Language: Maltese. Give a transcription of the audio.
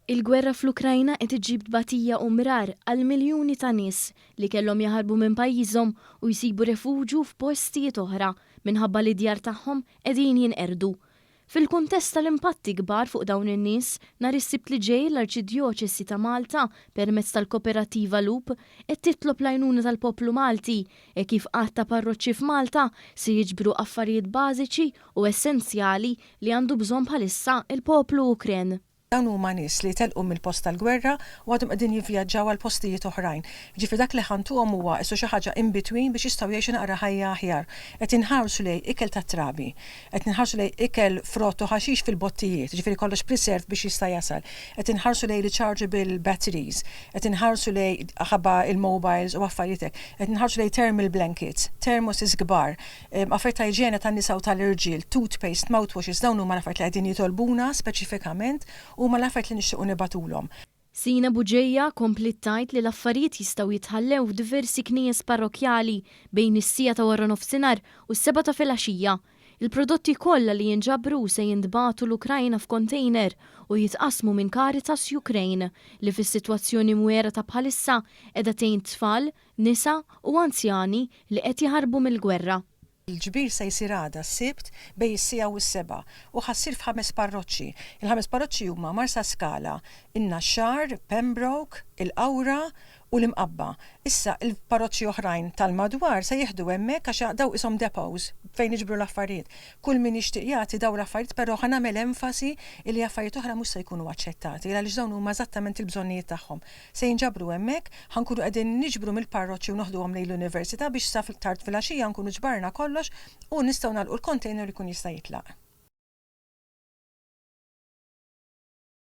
Il-gwerra fl-Ukrajna qed iġġib tbatija u mrar għal miljuni ta' nies li kellhom jaħarbu minn pajjiżhom u jsibu refuġju f'postijiet oħra minħabba li d-djar tagħhom qegħdin jinqerdu. Fil-kuntest tal-impatti kbar fuq dawn in-nies, nhar is-Sibt li ġej l-Arċidjoċesi ta' Malta permezz tal-Koperattiva Loop qed titlob l-għajnuna tal-poplu Malti hekk kif għadd ta' parroċċi f'Malta se jiġbru affarijiet bażiċi u essenzjali li għandu bżonn bħalissa l-poplu Ukren. Dawn huma nies li telqu mill-post tal-gwerra u għadhom qegħdin jivvjaġġaw għal postijiet oħrajn. Jiġifieri dak li ħa ntuhom huwa qisu xi ħaġa in between biex jistgħu jgħixu naqra ħajja aħjar. Qed inħarsu lejn ikel tat-trabi. Qed inħarsu lejn ikel frott u ħaxix fil-bottijiet, jiġifieri kollox preserved biex jista' jasal. Qed inħarsu lejn rechargeable batteries. Qed inħarsu lejn ħabba il-mobiles u affarijiet hekk. Qed inħarsu lejn thermal blankets, thermoses kbar, Affarijiet ta' iġjene tan-nisa u tal-irġiel, toothpaste, mouthwashes, dawn huma l-affarijiet li qegħdin jitolbuna speċifikament u huma l-affarijiet li nixtiequ nibagħtulhom. Sina Bugeja kompliet tgħid li l-affarijiet jistgħu jitħallew f'diversi knejjes parrokkjali bejn is-siegħa ta' waranofsinhar u s-sebgħa ta' filgħaxija. Il-prodotti kollha li jinġabru se jintbagħtu l-Ukrajna f'kontejner u jitqassmu minn Caritas Ukraine li fis-sitwazzjoni mwiegħra ta' bħalissa qiegħda tgħin tfal, nisa u anzjani li qed jaħarbu mill-gwerra. Il-ġbir se jsir għada, s-Sibt, bejn is-siegħa u s-sebgħa u ħa ssir f'ħames parroċċi. Il-ħames parroċċi huma Marsaskala, in-Naxxar, Pembroke, il-Qawra u l-Imqabba. Issa, il-parroċċi oħrajn tal-madwar se jieħdu hemmhekk għax dawn qishom depots fejn niġbru l-affarijiet. Kull min jixtieq jagħti dawn l-affarijiet però ħa nagħmel enfasi illi affarijiet oħra mhux se jkunu aċċettati għaliex dawn huma eżattament il-bżonnijiet tagħhom. Se jinġabru hemmhekk, ħa nkunu qegħdin niġbru mill-parroċċi u noħduhom lejn l-università biex sa tard filgħaxija nkunu ġbarna kollox u nistgħu nagħlqu l-container u jkun jista' jitlaq.